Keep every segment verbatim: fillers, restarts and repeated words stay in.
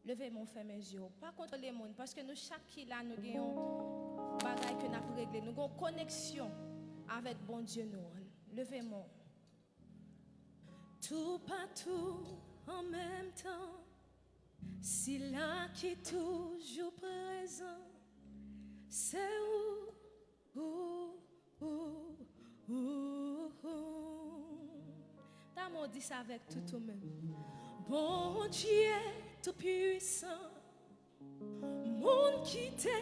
Leve men w, fèmen je w. Pa kontwole moun, paske nou chak ki la, nou gen yon bagay ke n ap regle. Nou gen yon koneksyon avèk Bondye nou an. Leve men w. Toupatou an menm tan, sila ki toujou prezan, se ou, ou, ou, ou, ou. Tanmen w di sa avèk tout ou menm. Bondye Toupisan, moun ki te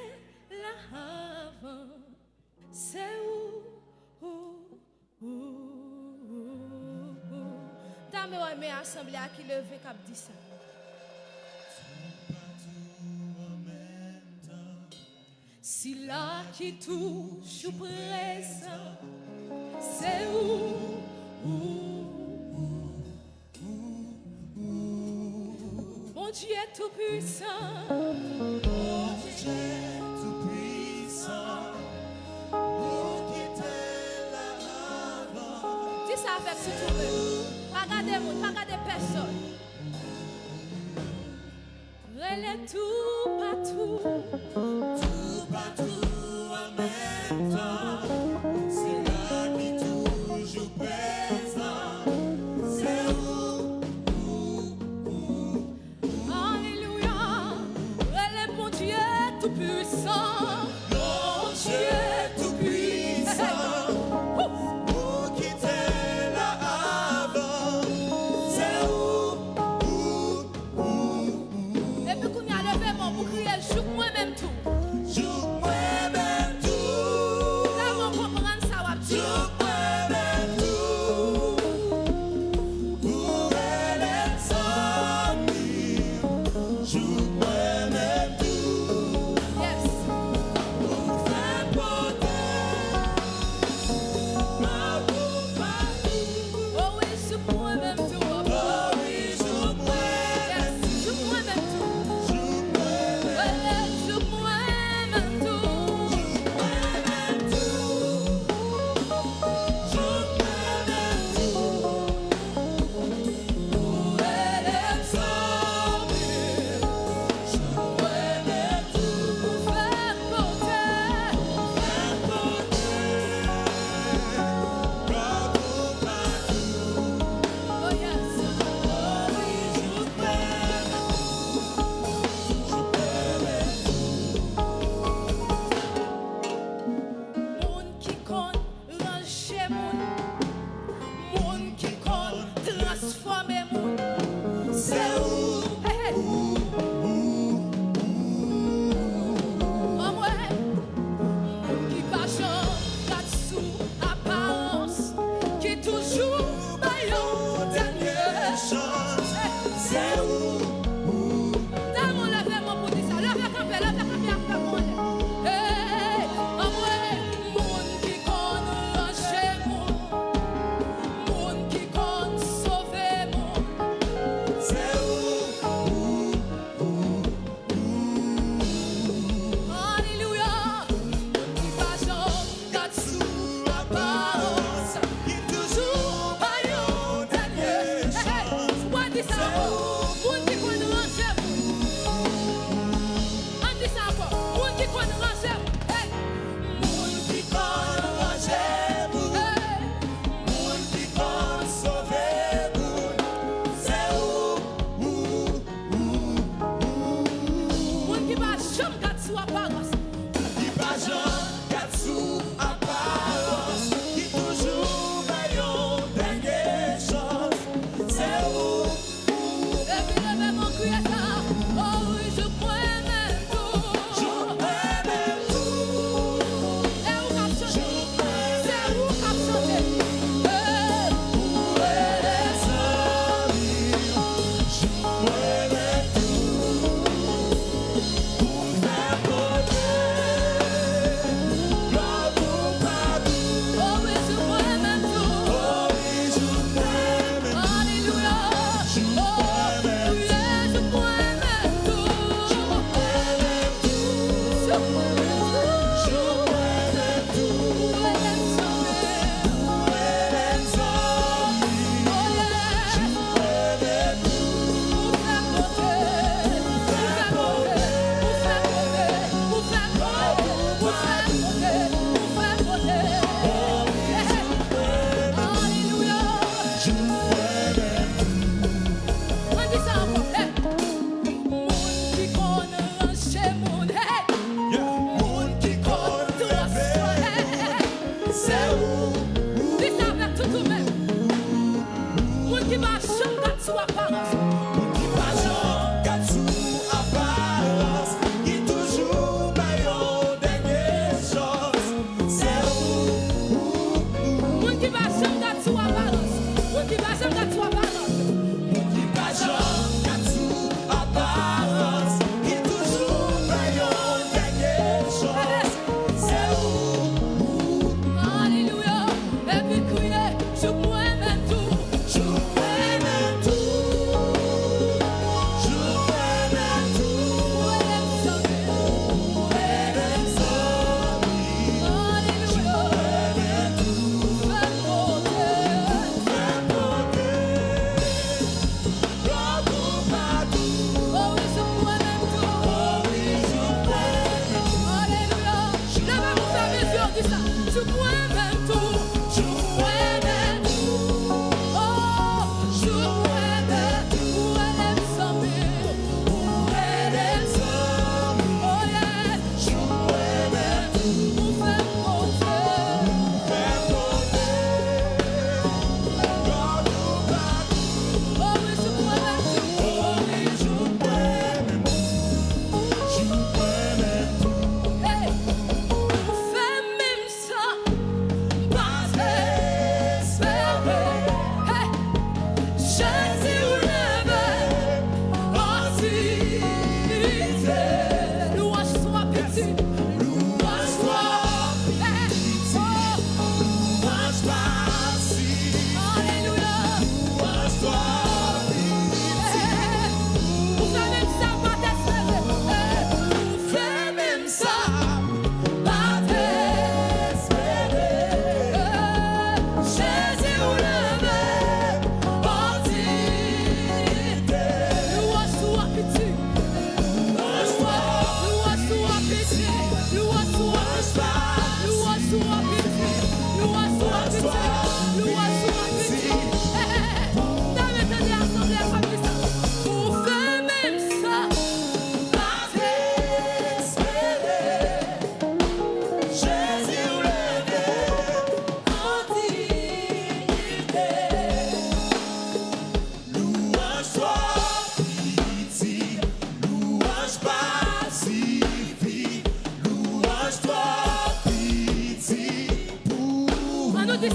la avan, se ou, ou, ou, ou, ou. Tanmen w wè men asanble a ki leve k ap di sa. Sila ki toujou prezan, se ou, ou, ou, ou. Bondye Toupisan. Bondye Toupisan, ou ki te la avan. Di sa avèk tout ou menm. Pa gade moun, pa gade pèsòn. Rele toupatou. Toupatou an menm tan. Sila ki toujou prezan. Se ou, ou, ou. Alelouya. Rele Bondye Toupisan. Bondye Toupisan. Ou ki te la avan. Se ou, ou, ou. Epi kounye a, leve men w pou kriye, jouk mwen menm tou. Jouk mwen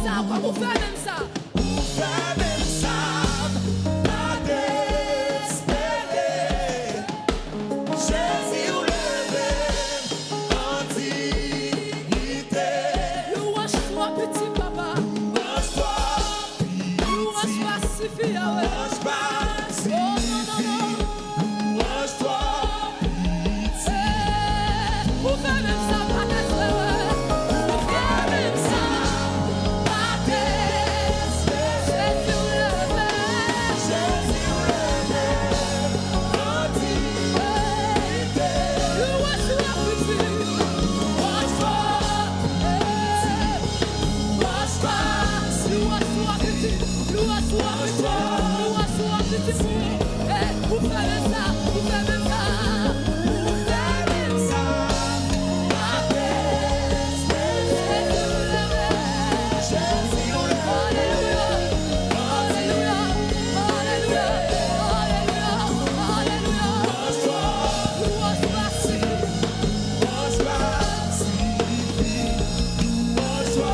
Sa, kòman ou fè menm sa? Ou fè menm sa, m pa t espere. Jezi, ou leve m an diyite. Louwanj twò piti, papa. Louwanj twò piti. Louwanj pa sifi, Yahweh. Louwanj pa sifi. Oh, non, non, non. Louwanj twò piti. Ou fè menm sa, m pa t espere. Ou fè menm sa, m pa t espere. Jezi, ou leve. Jezi, ou leve. Grandi. Louwanj twò piti. Louwanj twò piti. Louwanj twò piti. Louwanj twò piti. Louwanj twò piti. Hey, ou fè menm sa, ou fè menm sa, ou fè menm sa. Alelouya, alelouya, alelouya, alelouya, alelouya. Louanj pa sifi, louanj pa sifi, louanj pa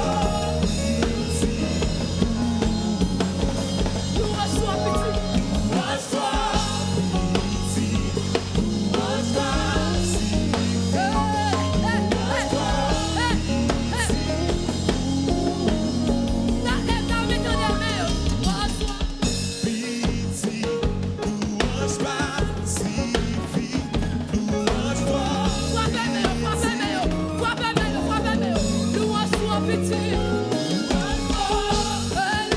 sifi. Louanj pa sifi, louanj pa sifi. Frape men yo, frape men yo, frape men yo, frape men yo. Louanj twò piti.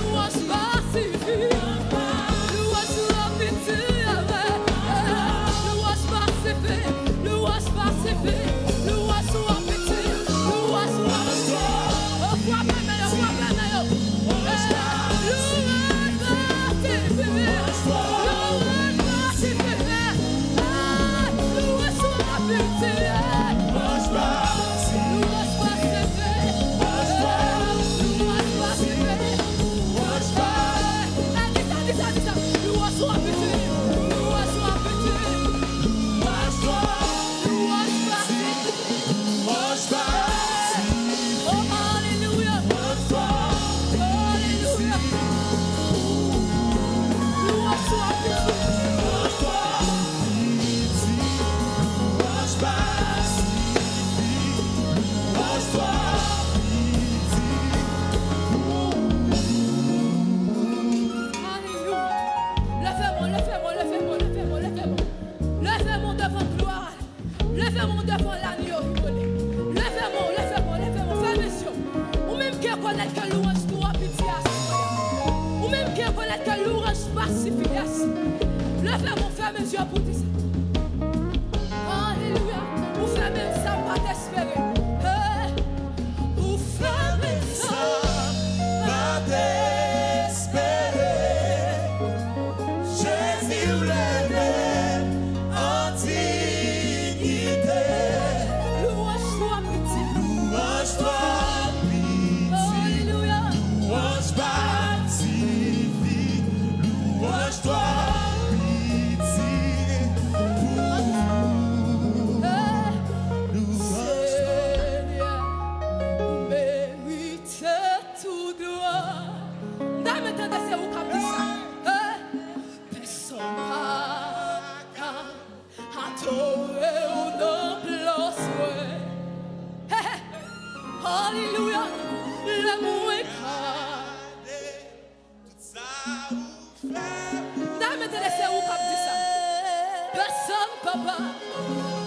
Louanj pa sifi. Louanj twò piti, Yahweh. Louanj pa sifi. Louanj pa sifi. Louanj twò piti. Louanj twò piti. Oh, frape men yo, frape men yo. Louanj pa sifi. Louanj pa sifi. Louanj twò piti. Louanj pa sifi. Louanj pa sifi. Louanj pa sifi. Louanj pa sifi. Louanj pa sifi. Louanj pa sifi. Louanj pa sifi. Louanj pa sifi. Louanj pa sifi. Oh, alelouya. Alelouya. Louanj twò piti. Alelouya. Leve men w, leve men w, leve men w, leve men w, leve men w. Leve men w devan glwa. Leve men w devan lanyo imole. Leve men w, leve men w, leve men w. Fèmen zye w. Ou menm ki rekonèt ke louanj twò piti aswè a. Ou menm ki rekonèt ke louanj pa sifi, yes. Leve men w, fèmen zye w pou di sa. Alelouya. Ou fè menm sa m pa t espere. Hey. Ou fè menm sa m pa t espere. Jezi, ou leve m an diyite. Louanj twò piti. Louanj twò piti. Alelouya. Louanj pa sifi. Louanj twò piti. Hey. Louanj twò. Senyè, ou merite tout glwa. M ta renmen tande se ou k ap di sa. Hey. Pèsonn pa ka adore w nan plas mwen. Hey, hey. Alelouya. Lè mwen gade Sa ou fè pou mwen. M ta renmen tande se ou k ap di sa. Pèsonn, papa.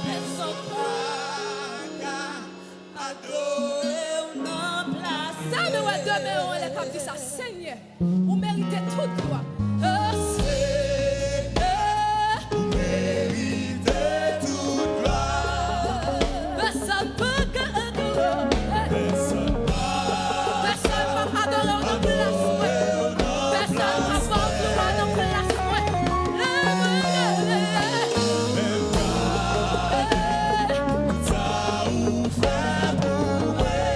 Pèsonn pa ka adore w nan plas. M ta renmen wè de men yo anlè k ap di sa. Senyè, ou merite tout glwa. Oh, Senyè. Ou merite tout glwa. Pèsonn pa ka adore w. Pèsonn pa. Pèsonn p ap adore w nan plas mwen. Pèsonn p ap ba w glwa nan plas mwen. Lè mwen leve. Menm pa. Sa ou fè pou mwen.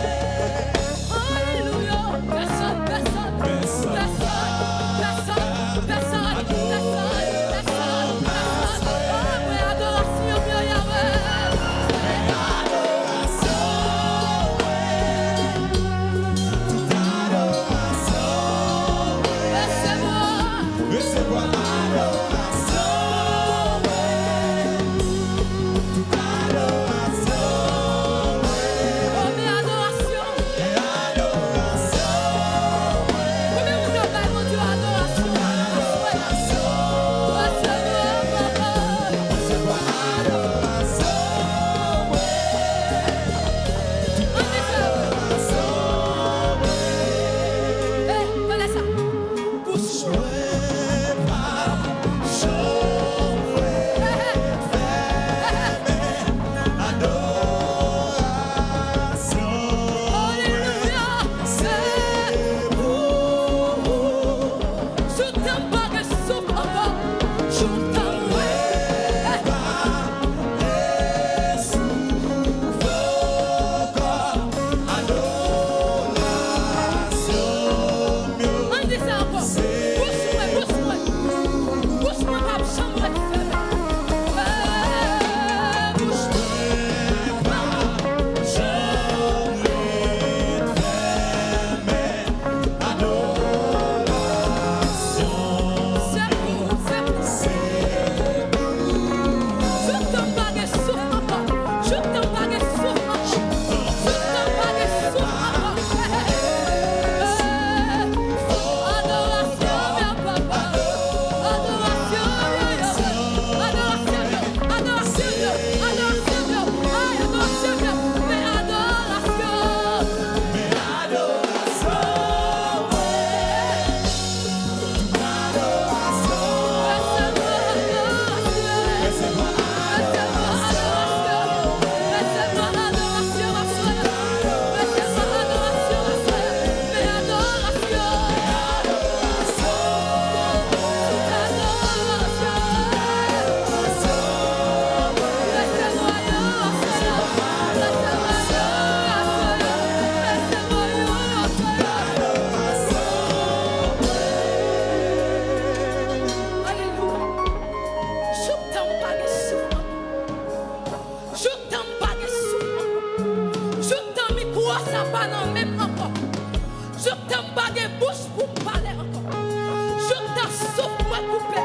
Alelouya. Pèsonn, pèsonn, pèsonn, pèsonn.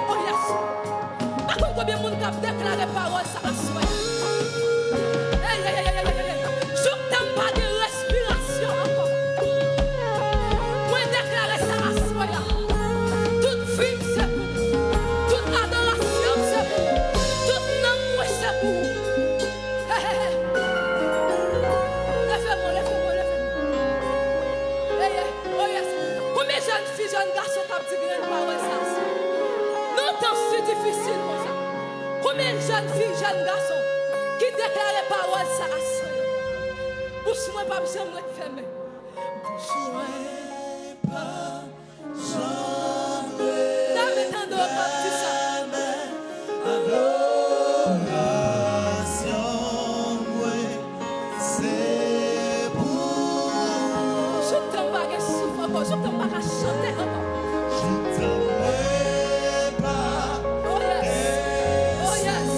Oh yes. Pa konn konbyen moun k ap deklare pawòl sa aswè a. Ey, ey, ey, ey, ey, ey. Jouktan m pa gen respirasyon ankò, mwen deklare sa aswè a. Tout vi m se pou ou. Tout adorasyon m se pou ou. Tout nanm mwen se pou ou. Hey, hey, hey. Leve men w, leve men w, leve men w. Hey, hey. Oh yes. Konbyen jèn fi, jèn gason k ap di grenn pawòl sa aswè? Nan tan si difisil konsa, konbyen jèn fi, jèn gason ki deklare pawòl sa aswè? Bouch mwen p ap janm ret fèmen. Bouch mwen p ap janm ret fèmen. David Andro k ap di sa. Adorasyon mwen se pou ou. Jouktan m pa gen souf ankò, jouktan m pa ka chante ankò. Jouktan mwen pa gen souf ankò. Oh yes. Oh yes.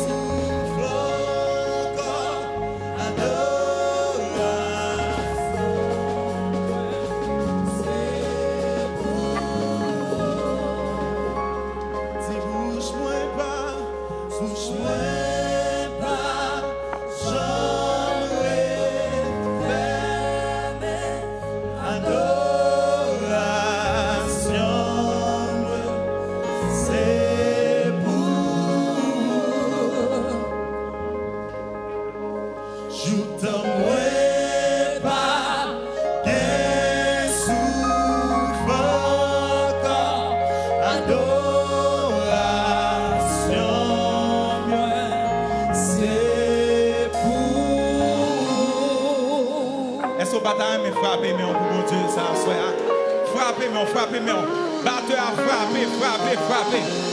Adorasyon mwen se pou ou. Di bouch mwen pa, bouch mwen pa janm ret fèmen. Adorasyon mwen se pou ou. Jouktan mwen pa gen souf ankò, adorasyon mwen se pou ou. Èske w pa ta renmen frape men w pou Bondye sa aswè a? Frape men w, frape men w. Batè a frape, frape, frape.